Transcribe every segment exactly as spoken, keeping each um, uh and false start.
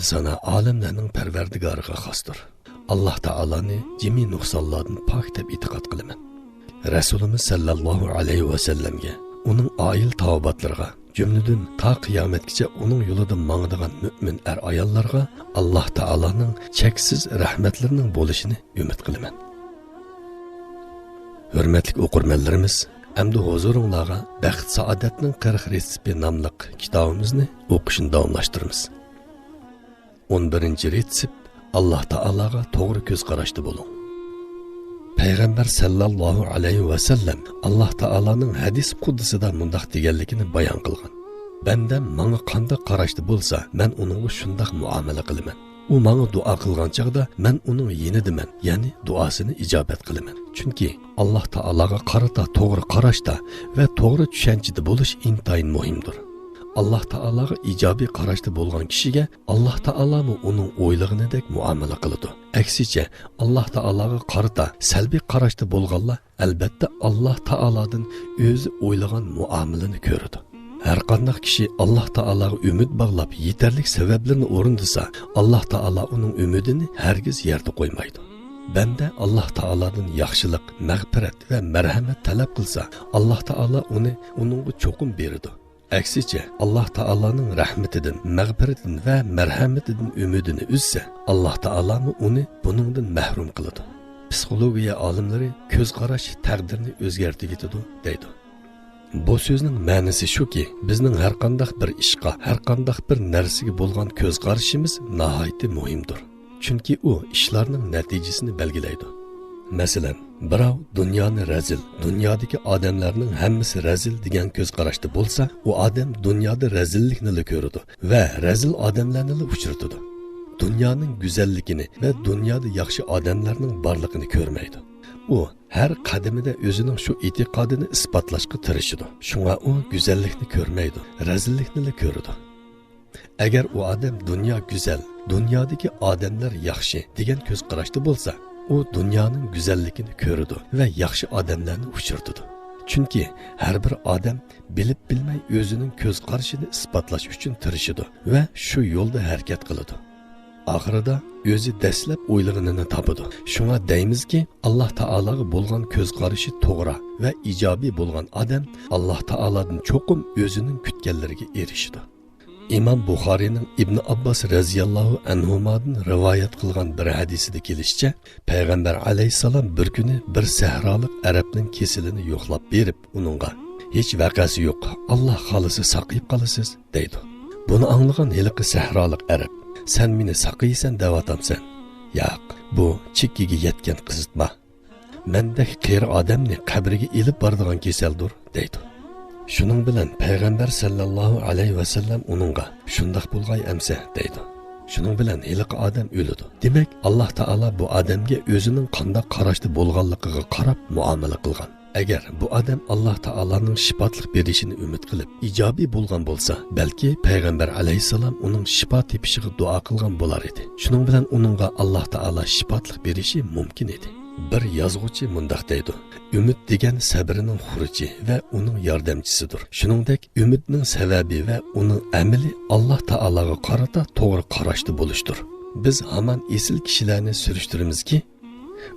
سانا ئالەملەرنىڭ پەرۋەردىگارىغا خاستۇر. ئاللاھ تائالانى جىمى نۇقسانلاردىن پاك دەپ ئېتىقاد قىلىمەن. رەسۇلىمىز سەللەللاھۇ ئەلەيھى ۋەسەللەمگە، ئۇنىڭ ئائىلە تاۋابىئاتلىرىغا، جۈملىدىن تا قىيامەتكىچە ئۇنىڭ يولىدا ماڭىدىغان مۆمىن ئەر-ئاياللارغا ئاللاھ تائالانىڭ چەكسىز رەھمەتلىرىنىڭ بولۇشىنى ئۈمىد قىلىمەن. ھۆرمەتلىك ئوقۇرمەنلىرىمىز، ئەمدى ھۇزۇرۇڭلارغا بەخت-سائادەتنىڭ قىرىق رېتسېپى ناملىق كىتابىمىزنى ئوقۇشنى داۋاملاشتۇرىمىز. ئون بىرىنچى رېتسېپ، ئاللاھ تائالاغا توغرا كۆز قاراشتا بولۇڭ. پەيغەمبەر سەللەللاھۇ ئەلەيھى ۋەسەللەم ئاللاھ تائالانىڭ ھەدىس قۇدسىدا مۇنداق دېگەنلىكىنى بايان قىلغان: «بەندەم ماڭا قانداق قاراشتا بولسا، مەن ئۇنىڭغا شۇنداق مۇئامىلە قىلىمەن. ئۇ ماڭا دۇئا قىلغان چاغدا مەن ئۇنىڭ يېنىدىمەن، يەنى دۇئاسىنى ئىجابەت قىلىمەن.» چۈنكى ئاللاھ تائالاغا قارىتا توغرا قاراشتا ۋە توغرا چۈشەنچىدە بولۇش ئىنتايىن مۇھىمدۇر. ئاللاھ تائالاغا ئىجابىي قاراشتا بولغان كىشىگە ئاللاھ تائالامۇ ئۇنىڭ ئويلىغىنىدەك مۇئامىلە قىلىدۇ. ئەكسىچە، ئاللاھ تائالاغا قارىتا سەلبىي قاراشتا بولغانلار، ئەلبەتتە، ئاللاھ تائالادىن ئۆزى ئويلىغان مۇئامىلىنى كۆرىدۇ. ھەرقانداق كىشى ئاللاھ تائالاغا ئۈمىد باغلاپ، يېتەرلىك سەۋەبلىرىنى ئورۇندىسا، ئاللاھ تائالا ئۇنىڭ ئۈمىدىنى ھەرگىز يەردە قويمايدۇ. بەندە ئاللاھ تائالادىن ياخشىلىق، مەغپىرەت ۋە مەرھەمەت تەلەپ قىلسا، ئاللاھ تائالا ئۇنى ئۇنىڭغا چوقۇم بېرىدۇ. ئەكسىچە، ئاللاھ تائالانىڭ رەھمىتىدىن، مەغپىرىتىدىن ۋە مەرھەمىتىدىن ئۈمىدىنى ئۈزسە، ئاللاھ تائالامۇ ئۇنى بۇنىڭدىن مەھرۇم قىلىدۇ. پسىخولوگىيە ئالىملىرى «كۆز قاراش تەقدىرنى ئۆزگەرتىۋېتىدۇ» دەيدۇ. بۇ سۆزنىڭ مەنىسى شۇكى، بىزنىڭ ھەرقانداق بىر ئىشقا، ھەرقانداق بىر نەرسىگە بولغان كۆز قارىشىمىز ناھايىتى مۇھىمدۇر. چۈنكى ئۇ ئىشلارنىڭ نەتىجىسىنى بەلگىلەيدۇ. مەسىلەن، بىراۋ دۇنيانى رەزىل، دۇنيادىكى ئادەملەرنىڭ ھەممىسى رەزىل دېگەن كۆز قاراشتا بولسا، ئۇ ئادەم دۇنيادا رەزىللىكنىلا كۆرىدۇ ۋە رەزىل ئادەملەرنىلا ئۇچرىتىدۇ. دۇنيانىڭ گۈزەللىكىنى ۋە دۇنيادا ياخشى ئادەملەرنىڭ بارلىقىنى كۆرمەيدۇ. ئۇ ھەر قەدىمىدە ئۆزىنىڭ شۇ ئېتىقادىنى ئىسپاتلاشقا تىرىشىدۇ. شۇڭا ئۇ گۈزەللىكنى كۆرمەيدۇ، رەزىللىكنىلا كۆرىدۇ. ئەگەر ئۇ ئادەم دۇنيا گۈزەل، دۇنيادىكى ئادەملەر ياخشى دېگەن كۆز قاراشتا بولسا، ئۇ دۇنيانىڭ گۈزەللىكىنى كۆرىدۇ ۋە ياخشى ئادەملەرنى ئۇچرىتىدۇ. چۈنكى ھەر بىر ئادەم بىلىپ بىلمەي ئۆزىنىڭ كۆز قارىشىنى ئىسپاتلاش ئۈچۈن تىرىشىدۇ ۋە شۇ يولدا ھەرىكەت قىلىدۇ. ئاخىرىدا ئۆزى دەسلەپ ئويلىغىنىنى تاپىدۇ. شۇڭا دەيمىزكى، ئاللاھ تائالاغا بولغان كۆز قارىشى توغرا ۋە ئىجابىي بولغان ئادەم ئاللاھ تائالادىن چوقۇم ئۆزىنىڭ كۈتكەنلىرىگە ئېرىشىدۇ. ئىمام بۇخارىينىڭ ئىبن ئابباس رەزىياللاھۇ ئەنھۇمادىن رىۋايەت قىلغان بىر ھەدىسىدە كېلىشىچە، پەيغەمبەر ئەلەيھىسسالام بىر كۈنى بىر سەھرالىق ئەرەبنىڭ كېسىلىنى يوقلاپ بېرىپ، ئۇنىڭغا، «ھېچ ۋەقەسى يوق، ئاللاھ خالىسا ساقىيىپ قالىسىز» دەيدۇ. بۇنى ئاڭلىغان ھېلىقى سەھرالىق ئەرەب، «سەن مېنى ساقىيىسەن دەۋاتامسەن؟» «ياق، بۇ چېكىگە يەتكەن قىزىتما. مەندەك قېرى ئادەمنى قەبرىگە ئېلىپ بارىدىغان كېسەلدۇر» دەيدۇ. شۇنىڭ بىلەن پەيغەمبەر سەللەللاھۇ ئەلەيھى ۋەسەللەم ئۇنىڭغا، «شۇنداق بولغاي ئەمسە» دەيدۇ. شۇنىڭ بىلەن ھېلىقى ئادەم ئۆلىدۇ. دېمەك، ئاللاھ تائالا بۇ ئادەمگە ئۆزىنىڭ قانداق قاراشتا بولغانلىقىغا قاراپ مۇئامىلە قىلغان. ئەگەر بۇ ئادەم ئاللاھ تائالانىڭ شىپاتلىق بېرىشىنى ئۈمىد قىلىپ، ئىجابىي بولغان بولسا، بەلكى پەيغەمبەر ئەلەيھىسسالام ئۇنىڭ شىپا تېپىشىغا دۇئا قىلغان بولار ئىدى. شۇنىڭ بىلەن ئۇنىڭغا ئاللاھ تائالا شىپاتلىق بېرىشى مۇمكىن ئىدى. بىر يازغۇچى مۇنداق دەيدۇ، «ئۈمىد دېگەن سەبرىنىڭ خۇرۇچى ۋە ئۇنىڭ ياردەمچىسىدۇر.» شۇنىڭدەك ئۈمىدنىڭ سەۋەبى ۋە ئۇنىڭ ئەمىلى ئاللاھ تائالاغا قارىتا توغرا قاراشتا بولۇشتۇر. بىز ھامان ئېسىل كىشىلەرنى سۈرۈشتۈرىمىزكى،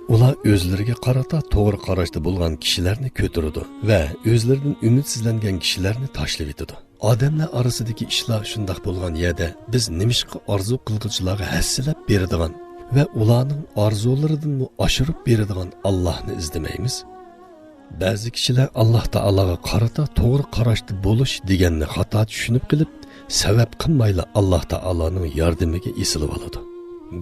ئۇلار ئۆزلىرىگە قارىتا توغرا قاراشتا بولغان كىشىلەرنى كۆتۈرىدۇ ۋە ئۆزلىرىدىن ئۈمىدسىزلەنگەن كىشىلەرنى تاشلىۋېتىدۇ. ئادەملەر ئارىسىدىكى ئىشلار شۇنداق بولغان يەردە بىز نېمىشقا ئارزۇ قىلغۇچىلارغا ھەسسىلەپ بېرىدىغان ۋە ئۇلارنىڭ ئارزۇلىرىدىنمۇ ئاشۇرۇپ بېرىدىغان ئاللاھنى ئىزدىمەيمىز؟ بەزى كىشىلەر ئاللاھ تائالاغا قارىتا توغرا قاراشتا بولۇش دېگەننى خاتا چۈشىنىپ قېلىپ، سەۋەب قىلمايلا ئاللاھ تائالانىڭ ياردىمىگە ئېسىلىۋالىدۇ.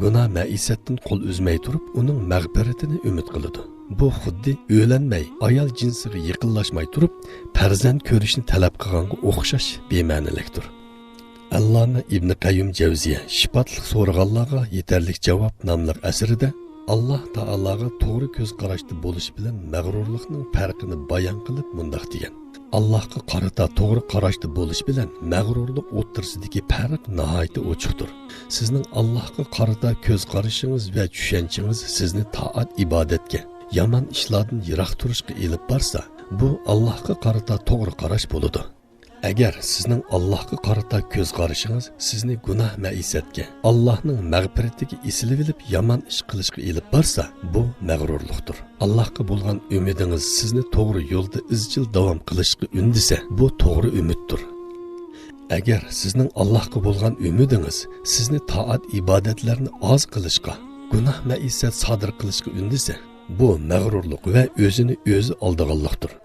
گۇناھ مەئىسەتتىن قول ئۈزمەي تۇرۇپ، ئۇنىڭ مەغپىرىتىنى ئۈمىد قىلىدۇ. بۇ خۇددى ئۆيلەنمەي، ئايال جىنسىغا يېقىنلاشماي تۇرۇپ، پەرزەنت كۆرۈشنى تەلەپ قىلغانغا ئوخشاش بىمەنىلىكتۇر. ئەللامە ئىبنى قەييۇم جەۋزىيە شىپاتلىق سورىغانلارغا يېتەرلىك جاۋاب ناملىق ئەسىرىدە، ئاللاھ تائالاغا توغرا كۆز قاراشتا بولۇش بىلەن مەغرۇرلۇقنىڭ پەرقىنى بايان قىلىپ مۇنداق دېگەن، ئاللاھقا قارىتا توغرا قاراشتا بولۇش بىلەن مەغرۇرلۇق ئوتتۇرىسىدىكى پەرق ناھايىتى ئوچۇقتۇر. سىزنىڭ ئاللاھقا قارىتا كۆز قارىشىڭىز ۋە چۈشەنچىڭىز سىزنى تائەت ئىبادەتكە، يامان ئىشلاردىن يىراق تۇرۇشقا ئېلىپ بارسا، بۇ ئاللاھقا قارىتا توغرا قاراش بولىدۇ. ئەگەر سىزنىڭ ئاللاھقا قارىتا كۆز قارىشىڭىز سىزنى گۇناھ مەئىسەتكە، ئاللاھنىڭ مەغپىرىتىگە ئېسىلىۋېلىپ يامان ئىش قىلىشقا ئېلىپ بارسا، بۇ مەغرۇرلۇقتۇر. ئاللاھقا بولغان ئۈمىدىڭىز سىزنى توغرا يولدا ئىزچىل داۋام قىلىشقا ئۈندىسە، بۇ توغرا ئۈمىدتۇر. ئەگەر سىزنىڭ ئاللاھقا بولغان ئۈمىدىڭىز سىزنى تائەت ئىبادەتلەرنى ئاز قىلىشقا، گۇناھ مەئىسەت سادىر قىلىشقا ئۈندىسە، بۇ مەغرۇرلۇق ۋە ئۆزىنى ئۆزى ئالدىغانلىقتۇر.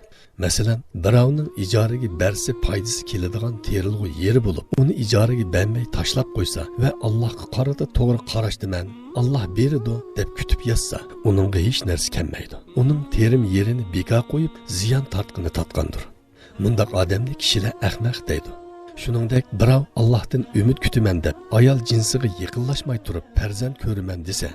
مەسىلەن، بىراۋنىڭ ئىجارىگە بەرسە پايدىسى كېلىدىغان تېرىلغۇ يېرى بولۇپ، ئۇنى ئىجارىگە بەرمەي تاشلاپ قويسا ۋە ئاللاھقا قارىتا توغرا قاراشتىمەن، ئاللاھ بېرىدۇ دەپ كۈتۈپ ياتسا، ئۇنىڭغا ھېچ نەرسە كەلمەيدۇ. ئۇنىڭ تېرىم يېرىنى بىكار قويۇپ، زىيان تارتقىنى تارتقاندۇر. مۇنداق ئادەمنى كىشىلەر ئەخمەق دەيدۇ. شۇنىڭدەك بىراۋ ئاللاھتىن ئۈمىد كۈتىمەن دەپ ئايال جىنسىغا يېقىنلاشماي تۇرۇپ پەرزەنت كۆرىمەن دېسە،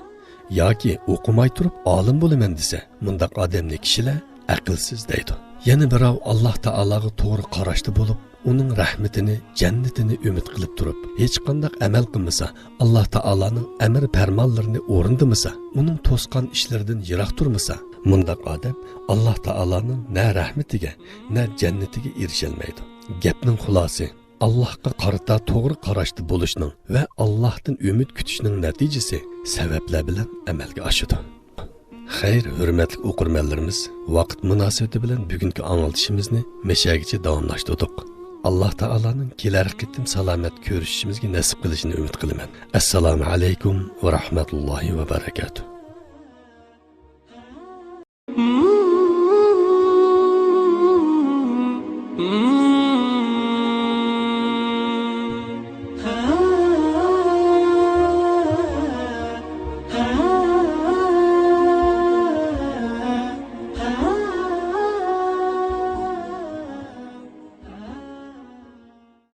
ياكى ئوقۇماي تۇرۇپ ئالىم بولىمەن دېسە، مۇنداق ئادەمنى كىشىلەر ئەقىلسىز دەيدۇ. يەنە بىراۋ ئاللاھ تائالاغا توغرا قاراشتا بولۇپ، ئۇنىڭ رەھمىتىنى، جەننىتىنى ئۈمىد قىلىپ تۇرۇپ، ھېچقانداق ئەمەل قىلمىسا، ئاللاھ تائالانىڭ ئەمر پەرمانلىرىنى ئورۇندىمىسا، ئۇنىڭ توسقان ئىشلىرىدىن يىراق تۇرمىسا، مۇنداق ئادەم ئاللاھ تائالانىڭ نە رەھمىتىگە، نە جەننىتىگە ئېرىشەلمەيدۇ. گەپنىڭ خۇلاسى، ئاللاھقا قارىتا توغرا قاراشتا بولۇشنىڭ ۋە ئاللاھتىن ئۈمىد كۈتۈشنىڭ نەتىجىسى سەۋەبلەر بىلەن ئەمەلگە ئاشىدۇ. خەير، ھۆرمەتلىك ئوقۇرمەنلىرىمىز، ۋاقىت مۇناسىۋىتى بىلەن بۈگۈنكى ئاڭلىتىشىمىزنى مەشەگىچە داۋاملاشتۇردۇق. ئاللاھ تائالانىڭ كېلەر قېتىم سالامەت كۆرۈشۈشىمىزگە نەسىپ قىلىشىنى ئۈمىد قىلىمەن. ئەسسالامۇ ئەلەيكۇم ۋە رەھمەتۇللاھى ۋە بەرەكاتۇھ.